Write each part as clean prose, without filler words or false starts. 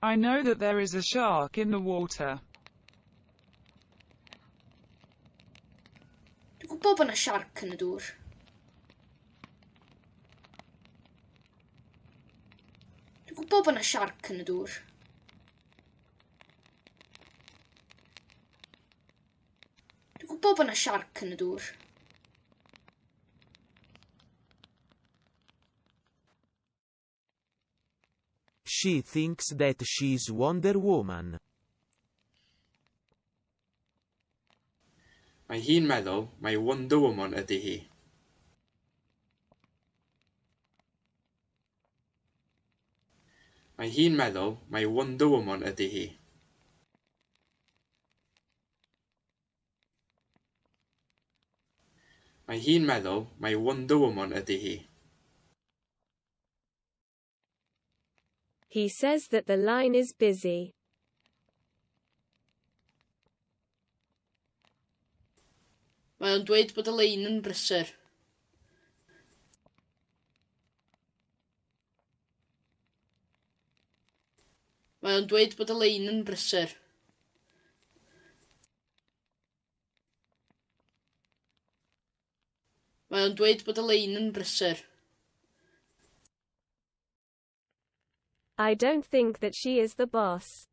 I know that there is a shark in the water. Dwi'n gwybod bod yna siarc yn y dŵr. Dwi'n gwybod bod yna siarc yn y dŵr. Dwi'n gwybod bod yna siarc yn y dŵr. She thinks that she's Wonder Woman. Mae hi'n meddwl mai Wonder Woman ydy hi. Mae hi'n meddwl mai Wonder Woman ydy hi. Mae hi'n meddwl mai Wonder Woman ydy hi. He says that the line is busy. Mae o'n dweud bod y lein yn brysur. Mae o'n dweud bod y lein yn brysur. Mae o'n dweud bod y lein yn brysur. I don't think that she is the boss.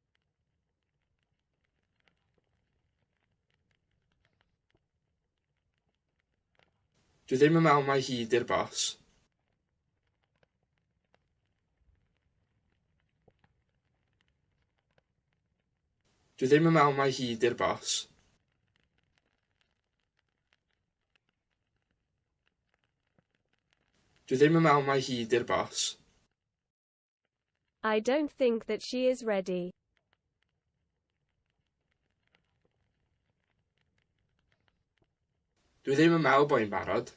Dwi ddim yn meddwl mai hi 'di'r bos. Dwi ddim yn meddwl mai hi 'di'r bos. Dwi ddim yn meddwl mai hi 'di'r bos. I don't think that she is ready. Dwi ddim yn meddwl bod hi'n barod.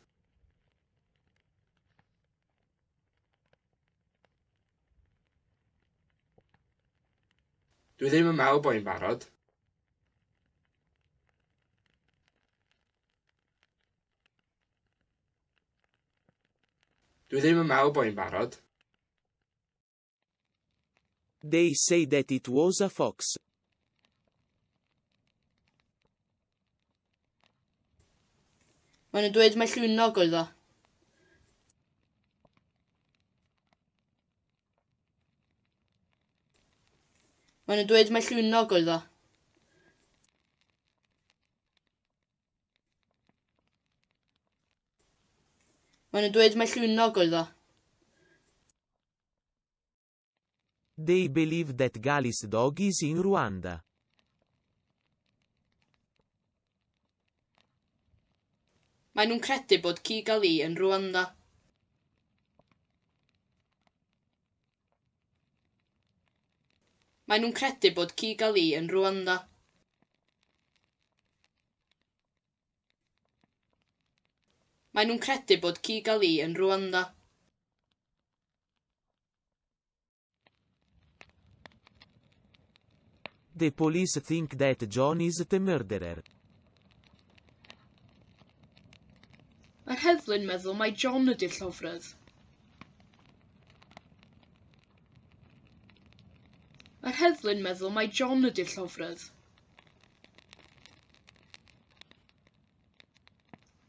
Dwi ddim yn meddwl bod hi'n barod. Dwi ddim yn meddwl bod hi'n barod. They say that it was a fox. Maen nhw'n dweud mai llwynog oedd o. Maen nhw'n dweud mai llwynog oedd o. Maen nhw'n dweud mai llwynog oedd o. They believe that Gali's dog is in Rwanda. Maen nhw'n credu bod ci Gali yn Rwanda. Maen nhw'n credu bod ci Gali yn Rwanda. Maen nhw'n credu bod ci Gali yn Rwanda. The police think that John is the murderer. Mae'r heddlu'n meddwl mai John ydy'r llofrudd. Mae'r heddlu'n meddwl mai John ydy'r llofrudd.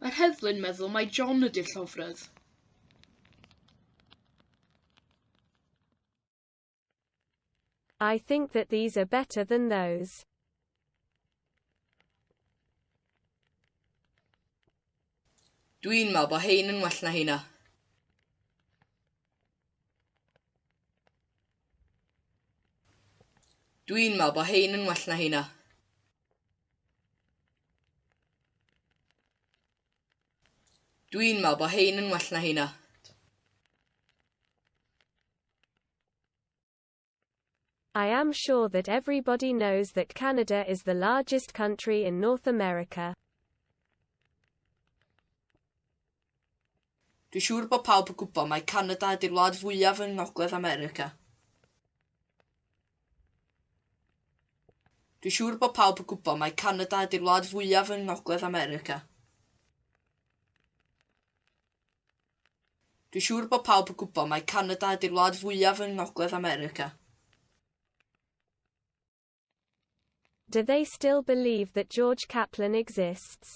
Mae'r heddlu'n meddwl mai John ydy'r llofrudd. I think that these are better than those. Dwi'n meddwl bod hein yn well na heina. Dwi'n meddwl bod hein yn well na heina. Dwi'n meddwl bod hein yn well na heina. I am sure that everybody knows that Canada is the largest country in North America. Dwi'n siŵr bod pawb yn gwybod mai Canada ydy'r wlad fwyaf yng Ngogledd America. Dwi'n siŵr bod pawb yn gwybod mai Canada ydy'r wlad fwyaf yng Ngogledd America. Dwi'n siŵr bod pawb yn gwybod mai Canada ydy'r wlad fwyaf yng Ngogledd America. Do they still believe that George Kaplan exists?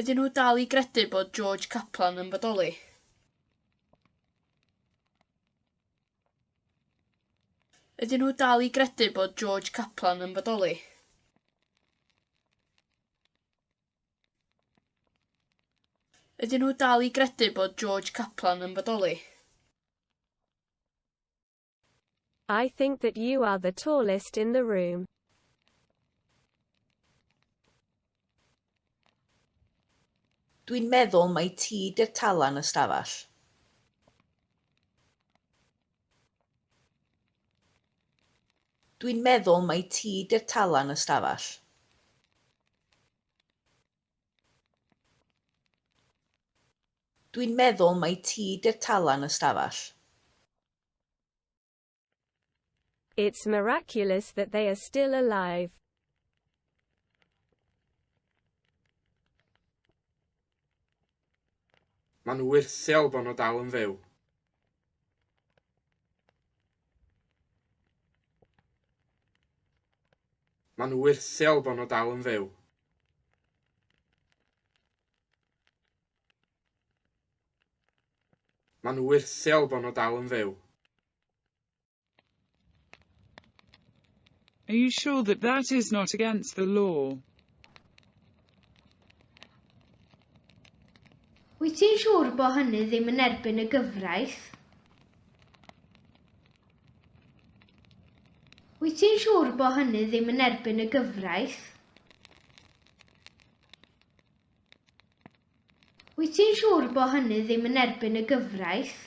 Ydyn nhw dal i gredu bod George Kaplan yn bodoli? Ydyn nhw dal i gredu bod George Kaplan yn bodoli? Ydyn nhw dal i gredu bod George Kaplan yn bodoli? I think that you are the tallest in the room. Dwi'n meddwl mai ti 'di'r tala yn y stafell. Dwi'n meddwl mai ti 'di'r tala yn y stafell. Dwi'n meddwl mai ti 'di'r tala yn y stafell. It's miraculous that they are still alive. Mae'n wyrthiol bod nhw dal yn fyw. Mae'n wyrthiol bod nhw dal yn fyw. Mae'n wyrthiol bod nhw dal yn fyw. Are you sure that that is not against the law? Wyt ti'n siŵr bod hynny ddim yn erbyn y gyfraith? Wyt ti'n siŵr bod hynny ddim yn erbyn y gyfraith? Wyt ti'n siŵr bod hynny ddim yn erbyn y gyfraith?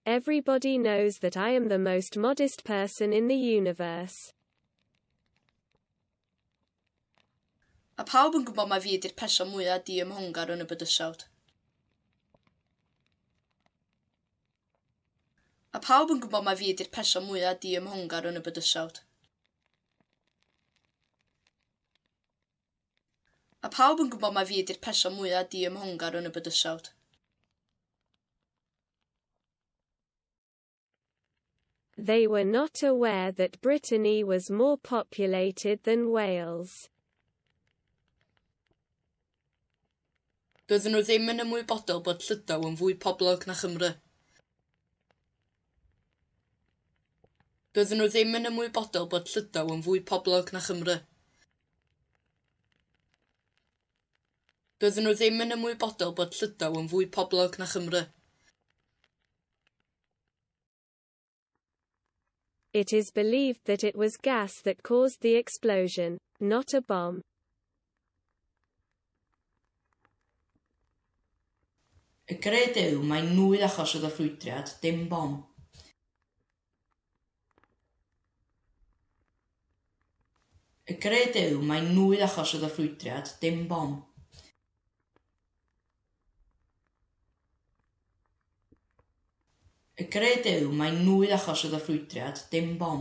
Everybody knows that I am the most modest person in the universe. Mae pawb yn gwybod mai fi ydy'r person mwyaf diymhongar yn y bydysawd. Mae pawb yn gwybod mai fi ydy'r person mwyaf diymhongar yn y bydysawd. Mae pawb yn gwybod mai fi ydy'r person mwyaf diymhongar yn y bydysawd. They were not aware that Brittany was more populated than Wales. Doedden nhw ddim yn ymwybodol bod Llydaw yn fwy poblog na Chymru. Doedden nhw ddim yn ymwybodol bod Llydaw yn fwy poblog na Chymru. Doedden nhw ddim yn ymwybodol bod Llydaw yn fwy poblog na Chymru. It is believed that it was gas that caused the explosion, not a bomb. Y gred yw mai nwy achosodd y ffrwydriad, dim bom. Y gred yw mai nwy achosodd y ffrwydriad, dim bom. Y gred yw mai nwy achosodd y ffrwydriad, dim bom.